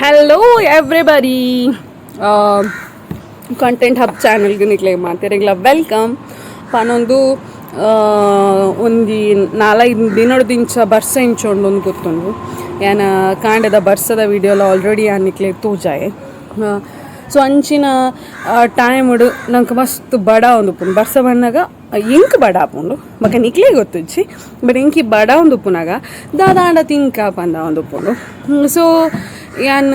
Hello everybody, content hub ಚಾನಲ್ಗೆ ನಿಕ್ಲೆ ಮಾತೆರೆಗ್ಲ welcome. ಪನೊಂದು ಒಂಜಿ ನಾಲೈದು ದಿನೊಡ್ದಿಂಚ ಬರ್ಸ ಇಂಚ ಉಂಡು ಗೊತ್ತುಂಡು. ಯಾನ ಕಾಂಡೆದ ಬರ್ಸದ ವಿಡಿಯೋಲ ಆಲ್ರೆಡಿ ಯಾನ್ ನಿಕ್ಲೆ ತೋಜಾಯೆ. ಸೊ ಅಂಚಿನ ಟೈಮ್ಡ್ ನಂಕ್ ಮಸ್ತ್ ಬಡ ಉಂದುಪ್ಪುಂಡು. ಬರ್ಸ ಬನ್ನಗ ಎಂಕ್ ಬಡ ಆಪುಂಡು, ಬೊಕ ನಿಕ್ಲೆ ಗೊತ್ತುಜ್ಜಿ. ಬಟ್ ಎಂಕ್ ಈ ಬಡ ಉಂದುಪ್ಪುನಗ ದಾದಾಂಡ ತಿಂಕ ಪಂದ ಉಂದುಪ್ಪುಂಡು. ಸೊ ಯಾನ್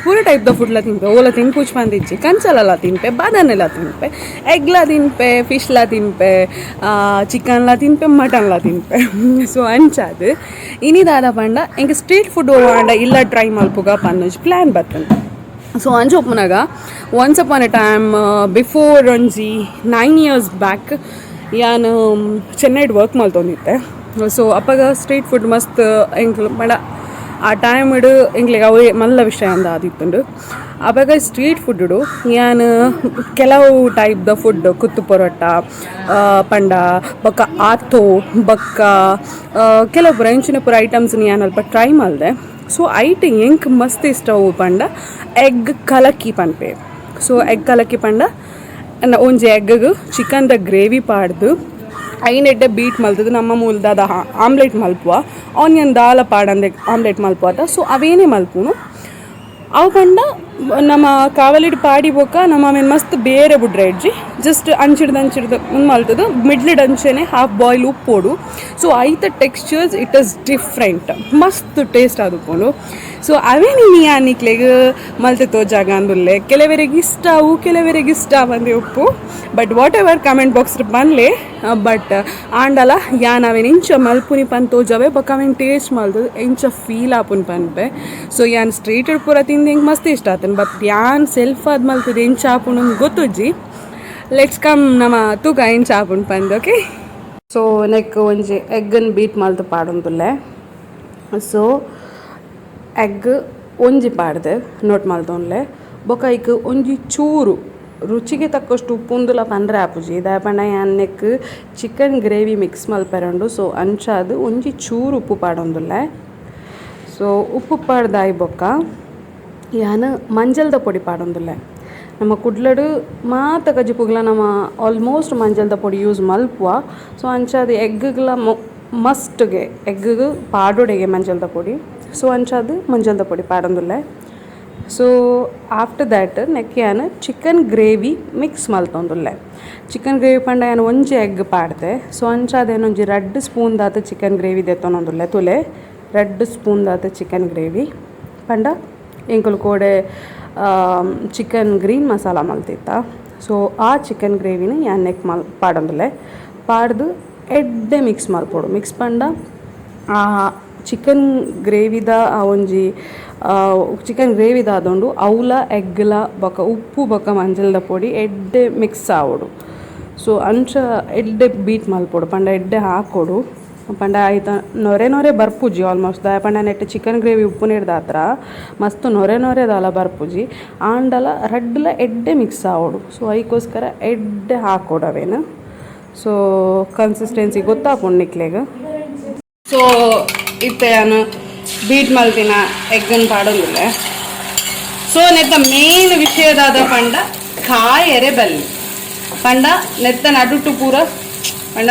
ಪೂರ ಟೈಪ್ ದ ಫುಡ್ಲ ತಿನ್ಪೆ, ಓಲ ತಿನ್ಪುಜ್ ಪಂದಿಜ್ಜಿ. ಕಂಚಲಲ ತಿನ್ಪೆ, ಬಾದಾನೆಲ ತಿನ್ಪೆ, ಎಗ್ಲ ತಿನ್ಪೆ, ಫಿಶ್ಲ ತಿನ್ಪೆ, ಚಿಕನ್ಲ ತಿನ್ಪೆ, ಮಟನ್ಲ ತಿನ್ಪೆ. ಸೊ ಅಂಚಾದ್ ಇನಿ ದಾದ ಪಂಡ, ಎಂಕ್ ಸ್ಟ್ರೀಟ್ ಫುಡ್ ಆಂಡ ಇಲ್ಲ ಟ್ರೈ ಮಲ್ಪುಗ ಪಂದ್ ಪ್ಲ್ಯಾನ್ ಬತ್ತುಂಡು. ಸೊ ಅಂಚ ಉಪ್ಪುನಗ once upon a time before ಒಂಜಿ 9 ಇಯರ್ಸ್ ಬ್ಯಾಕ್ ಯಾನ್ ಚೆನ್ನೈಡ್ ವರ್ಕ್ ಮಲ್ತೊಂದಿತ್ತೆ. ಸೊ ಅಪಗ ಸ್ಟ್ರೀಟ್ ಫುಡ್ ಮಸ್ತ್ ಎಂಕ್ಲು ಪಂಡ ಆ ಟೈಮ್ಡ್ ಎಂಕ್ಲೆಗ್ ಅವೇ ಮಲ್ಲ ವಿಷಯ ಅಂದ ಆದಿತ್ತುಂಡು. ಅಪಗ ಸ್ಟ್ರೀಟ್ ಫುಡ್ಡು ಯಾನ್ ಕೆಲವು ಟೈಪ್ ದ ಫುಡ್, ಕುತ್ತು ಪರೋಟ ಪಂಡ, ಬೊಕ್ಕ ಆತೋ, ಬೊಕ್ಕ ಕೆಲವು ಪೂರ ಇಂಚಿನ ಪೂರ ಐಟಮ್ಸ್ ಯಾನ್ ಅಲ್ಪ ಟ್ರೈ ಮಲ್ದೆ. ಸೊ ಐಟ್ ಎಂಕ್ ಮಸ್ತ್ ಇಷ್ಟ ಅವು ಪಂಡ ಎಗ್ ಕಲಕ್ಕಿ ಪನ್ಪೆ. ಸೊ ಎಗ್ ಕಲಕ್ಕಿ ಪಂಡ ಒಂಜಿ ಎಗ್ಗ್ ಚಿಕನ್ ದ ಗ್ರೇವಿ ಪಾಡ್ದು ಐನೆಡ್ಡೆ ಬೀಟ್ ಮಲ್ತದು ನಮ್ಮ ಮೂಲದಾದ ಆಮ್ಲೆಟ್ ಮಲ್ಪುವ, ಆನಿಯನ್ ದಾಲ ಪಾಡಂದೆ ಆಮ್ಲೆಟ್ ಮಲ್ಪುವ. ಸೊ ಅವೇನೇ ಮಲ್ಪುನು. ಅವು ಪಂಡ ನಮ್ಮ ಕಾವಲಿಡ್ ಪಾಡಿ ಬೊಕ್ಕ ನಮ್ಮ ಆಮೇಲೆ ಮಸ್ತ್ ಬೇರೆ ಬುಡ್ರೆ ಇಜ್ಜಿ, ಜಸ್ಟ್ ಅಂಚಿಡ್ದು ಅಂಚಿಡ್ದು ಉಂದು ಮಲ್ತದು ಮಿಡ್ಲಿಡ್ ಅಂಚೆನೆ ಹಾಫ್ ಬಾಯ್ಲ್ ಉಪ್ಪೋಡು. ಸೊ ಐತ ಟೆಕ್ಸ್ಚರ್ಸ್ it is different, ಮಸ್ತ್ ಟೇಸ್ಟ್ ಆದುಪ್ಪುಂಡು. ಸೊ ಅವೇ ನೀನು ಯಾನಿಕ್ಲೆಗ್ ಮಲ್ತೆ ತೋಜಾಗ ಅಂದುಲ್ಲೆ. ಕೆಲವರಿಗೆ ಇಷ್ಟ ಅವು, ಕೆಲವರಿಗೆ ಇಷ್ಟ ಬಂದೆ ಉಪ್ಪು. But what ever, comment box ಬನ್ಲೆ. ಬಟ್ ಆಂಡಲ ಯಾನ್ ಅವೇನು ಇಂಚ ಮಲ್ಪುನಿ ಪನ್ ತೋಜವೆ, ಬೊಕ್ಕ ಅವೇನು ಟೇಸ್ಟ್ ಮಲ್ತದು ಎಂಚ ಫೀಲ್ ಆಪುನ್ ಪನ್ಪೆ. ಸೊ ಯಾನ್ ಸ್ಟ್ರೀಟ್ ಪೂರ ತಿಂದು ಎಂಕ್ ಮಸ್ತ್ ಇಷ್ಟ ಆತನ್. ಬಟ್ ಯಾನ್ ಸೆಲ್ಫ್ ಆದ್ ಮಲ್ತದು ಎಂಚ ಆಪುಂಡು ಗೊತ್ತುಜ್ಜಿ. Let's come, ನಮ್ಮ ತೂಕ ಎಂಚ ಆಪುಂಡು ಪಂದ್. ಓಕೆ, ಸೊ ನೆಕ್ ಒಂಜಿ ಎಗ್ಗನ್ ಬೀಟ್ ಮಲ್ತು ಪಾಡೊಂದುಲ್ಲೆ. ಸೊ ಎಗ್ ಒಂಜಿ ಪಾಡ್ದೆ, ನೋಟ್ ಮಲ್ತೊನ್ಲೆ. ಬೊಕ ಐಕ್ ಒಂಜಿ ಚೂರು ರುಚಿಗೆ ತಕ್ಕಷ್ಟು ಉಪ್ಪುಂದುಲ ಪನ್ರೆ ಆಪುಜಿ. ದಾಯೆ ಪಂಡ ಯಾನ್ ನೆಕ್ ಚಿಕನ್ ಗ್ರೇವಿ ಮಿಕ್ಸ್ ಮಲ್ಪೆರೆ ಉಂಡು. ಸೊ ಅಂಚಾದ್ ಒಂಜಿ ಚೂರು ಉಪ್ಪು ಪಾಡೊಂದುಲ್ಲೆ. ಸೊ ಉಪ್ಪು ಪಾಡ್ದಾಯಿ ಬೊಕ್ಕ ಯಾನ್ ಮಂಜಲ್ದ ಪೊಡಿ ಪಾಡೊಂದುಲ್ಲೆ. ನಮ್ಮ ಕುಡ್ಲಡ್ ಮಾತ ಕಜಿಪುಗ್ಲ ನಮ ಆಲ್ಮೋಸ್ಟ್ ಮಂಜಲ್ದ ಪೊಡಿ ಯೂಸ್ ಮಲ್ಪುವ. ಸೊ ಅಂಚಾದ್ ಎಗ್ಗುಗ್ಲ ಮಸ್ಟ್ಗೆ ಎಗ್ಗುಗ್ ಪಾಡೊಡೆಗೆ ಮಂಜಲ್ದ ಪೊಡಿ. ಸೊ ಅಂಚಾದ್ ಮಂಜಲ್ದ ಪೊಡಿ ಪಾಡೊಂದುಲ್ಲೆ. ಸೊ ಆಫ್ಟರ್ that neck ಯಾನ್ ಚಿಕನ್ ಗ್ರೇವಿ ಮಿಕ್ಸ್ ಮಲ್ತೊಂದುಲ್ಲೆ. ಚಿಕನ್ ಗ್ರೇವಿ ಪಂಡ ಯಾನ್ ಒಂಜಿ ಎಗ್ ಪಾಡ್ದೆ. ಸೊ ಅಂಚಾದ್ ಒಂಜಿ ರಡ್ಡ್ ಸ್ಪೂನ್ ದಾತ್ ಚಿಕನ್ ಗ್ರೇವಿ ದೆತ್ತೊನೊಂದುಲ್ಲೆ. ತೂಲೆ, ರಡ್ಡ್ ಸ್ಪೂನ್ ದಾತ್ ಚಿಕನ್ ಗ್ರೇವಿ ಪಂಡ ಎಂಕುಲು ಕೋಡೆ ಚಿಕನ್ ಗ್ರೀನ್ ಮಸಾಲ ಮಲ್ತಿತ್ತ. ಸೊ ಆ ಚಿಕನ್ ಗ್ರೇವಿನ ಯಾನ್ ನೆಕ್ ಮಲ್ ಪಾಡೊಂದುಲ್ಲೆ. ಪಾಡ್ದು ಎಡ್ಡೆ ಮಿಕ್ಸ್ ಮಲ್ಪೊಡು. ಮಿಕ್ಸ್ ಪಂಡ ಆ ಚಿಕನ್ ಗ್ರೇವಿದ ಆ ಒಂಜಿ ಚಿಕನ್ ಗ್ರೇವಿದ ಆದುಂಡು, ಅವ್ಲ ಎಗ್ಲ ಬೊಕ ಉಪ್ಪು ಬೊಕ ಮಂಜಲ್ದ ಪೊಡಿ ಎಡ್ಡೆ ಮಿಕ್ಸ್ ಆವೊಡು. ಸೊ ಅಂಚ ಎಡ್ಡೆ ಬೀಟ್ ಮಲ್ಪೊಡು, ಪಂಡ ಎಡ್ಡೆ ಹಾಕೊಡು. ಪಂಡ ಐತ ನೊರೆ ನೊರೆ ಬರ್ಪುಜಿ ಆಲ್ಮೋಸ್ಟ್. ದಾಯೆ ಪಂಡ ನೆಟ್ ಚಿಕನ್ ಗ್ರೇವಿ ಉಪ್ಪುನೆಡ್ದಾತ್ರ ಮಸ್ತ್ ನೊರೆ ನೊರೆ ದಾಲ ಬರ್ಪುಜಿ. ಆಂಡಲ ರಡ್ಡ್ಲ ಎಡ್ಡೆ ಮಿಕ್ಸ್ ಆವೊಡು. ಸೊ ಐಕೋಸ್ಕರ ಎಡ್ಡೆ ಹಾಕೊಡು ಅವೇನು. ಸೊ ಕನ್ಸಿಸ್ಟೆನ್ಸಿ ಗೊತ್ತಾಪುಂಡು ನಿಕ್ಲೆಗ್. ಸೊ ಇತ್ತೆ ಯಾನ್ ಬೀಟ್ ಮಲ್ತಿನ ಎಗ್ಗನ್ ಪಾಡೊಂದುಲ್ಲೆ. ಸೊ ನೆತ್ತ ಮೇನ್ ವಿಷಯದಾದ ಪಂಡ ಕಾಯರೆ ಬಲ್ಲಿ. ಪಂಡ ನೆತ್ತ ನಡುಟು ಪೂರ ಪಂಡ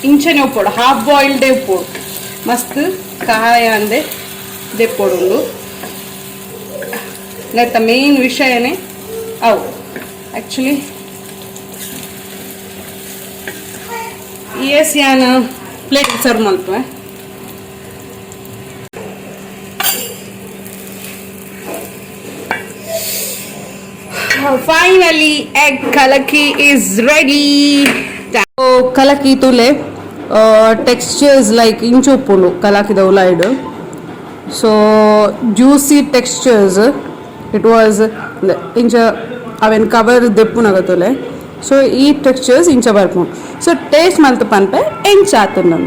ಇಂಚನೆ ಉಪ್ಪೋಡು, ಹಾಫ್ ಬಾಯ್ಲ್ಡೇ ಉಪ್ಪೋಡು, ಮಸ್ತ್ ಕಾಯ ಅಂದೆ ದೆಪ್ಪೊಡುಂಡು. ನೆತ್ತ ಮೇನ್ ವಿಷಯನೇ ಅವು. ಆ್ಯಕ್ಚುಲಿ ಎಸ್, ಯಾನ್ ಪ್ಲೇಟ್ ಸರ್ವ್ ಮಲ್ಪುವೆ. ಫೈನಲಿ ಎಗ್ ಕಲಕಿ is ready. ಕಲಕಿ ತೂಲೆ, ಟೆಕ್ಸ್ಚರ್ಸ್ ಲೈಕ್ ಇಂಚ ಉಪ್ಪುಂಡು ಕಲಕಿದ ಉಲಾಯ್ಡ್. So juicy textures it was. ಇಂಚ ಅವೇನು ಕವರ್ ದೆಪ್ಪುನಗ ತೂಲೆ. ಸೊ ಈ ಟೆಕ್ಸ್ಚರ್ಸ್ ಇಂಚ ಬರ್ಪುಂಡು. ಸೊ ಟೇಸ್ಟ್ ಮಲ್ತ್ ಪನ್ಪೆ ಎಂಚ ಆತುಂಡು.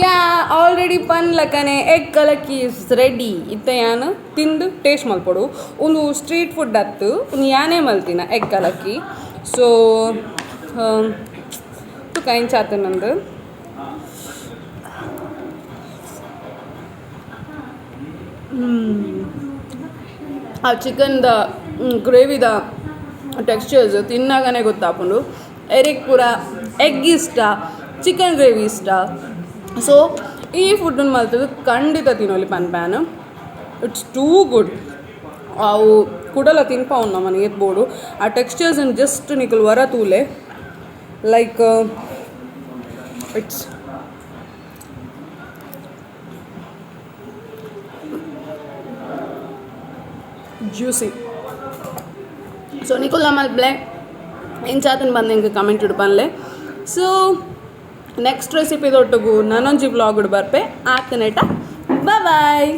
ಯಾ, ಆಲ್ರೆಡಿ ಪನ್ಲಕನೆ ಎಗ್ ಕಲಕಿ is ready. ಇತ್ತೆ ಯಾನ್ ತಿಂದು ಟೇಸ್ಟ್ ಮಲ್ಪೊಡು. ಉಂದು ಸ್ಟ್ರೀಟ್ ಫುಡ್ ಅತ್ತು, ಉಂದು ಯಾನೇ ಮಲ್ತಿನ ಎಗ್ ಕಲಕ್ಕಿ. ಸೊ ತುಕ ಎಂಚ ಆತುಂಡು. ಆ ಚಿಕನ್ದ ಗ್ರೇವಿದ ಟೆಕ್ಸ್ಚರ್ಸ್ ತಿನ್ನಗನೆ ಗೊತ್ತಾಪುಂಡು. ಎರೆಗ್ ಪೂರ ಎಗ್ ಇಷ್ಟ, ಚಿಕನ್ ಗ್ರೇವಿ ಇಷ್ಟ, ಸೊ ಈ ಫುಡ್ಡನ್ನು ಮಲ್ತದು ಖಂಡಿತ ತಿನ್ನೊಲಿ ಪನ್ಪ್ಯಾನ್. It's too good. ಅವು ಕುಡಲ ತಿನ್ಪಾವು ನಮನ್ ಏತ್ ಬೋಡು. ಆ ಟೆಕ್ಸ್ಚರ್ಸ್ ಜಸ್ಟ್ ನಿಕುಲು ವರ ತೂಲೆ. Like it's juicy. So ನಿಕುಲ್ಲ ಮಲ್ಪಲೆ, ಎಂಚಾತನ್ ಬಂದು ಎಂಕ್ ಕಮೆಂಟ್ ಪನ್ಲೆ. ಸೊ ನೆಕ್ಸ್ಟ್ ರೆಸಿಪಿ ದೊಟ್ಟುಗು ನನೊಂಜಿ ವ್ಲಾಗ್ ಬರ್ಪೆ. ಆತನೇಟ ಬಾಯ್.